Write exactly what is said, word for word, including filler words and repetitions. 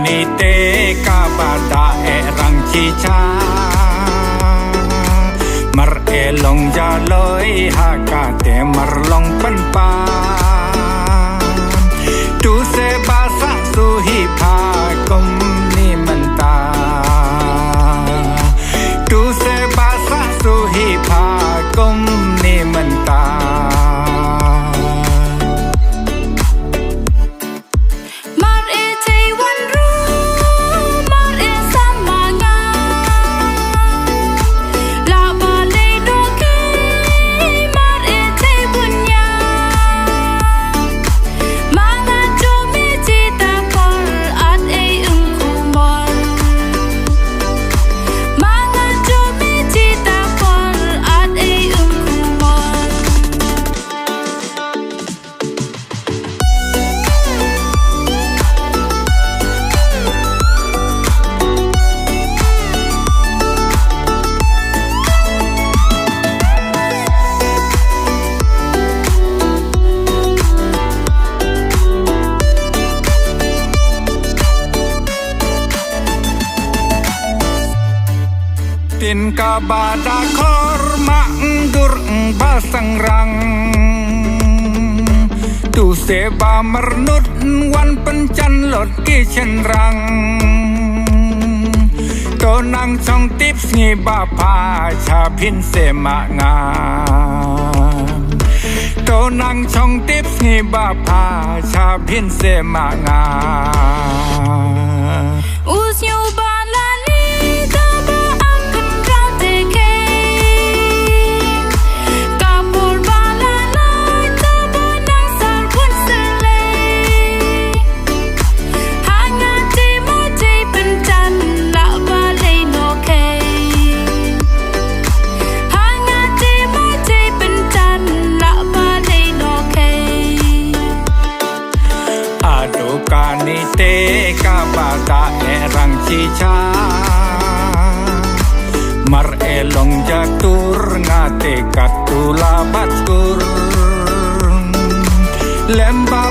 Nite kaba da e rang chicha. Mar e long jaloi ha kate mar long penpa. Tu se ba sa suhi pha kum ni menta. Tu se ba sa suhi pha kum ni menta. Mar e thei wan ru, mar e sam ma nga. La ba lei do ke, mar e thei bun ya. Ma nga jo me ji ta por at e ung kumor. Ma nga jo me ji ta por at e ung kumor. Tin kaba da khor ma dur ba sangrang. Tu se ba mernut wan penchan lot ki chenrang. To nang chong tip sngi ba pha cha phin se ma nga. To nang chong tip sngi ba pha cha phin se ma nga. Us nyu ba la ni da ba am phin rau te ke. Ka por ba la la da ba nang sar bun se le. Ha nga te ma te pyntan la ba lei no ke. Ha nga te ma te pyntan la ba lei no ke. Ado kani te kaba da e rang chicha. Mar e long jatur nga te katula bat kur. Lem ba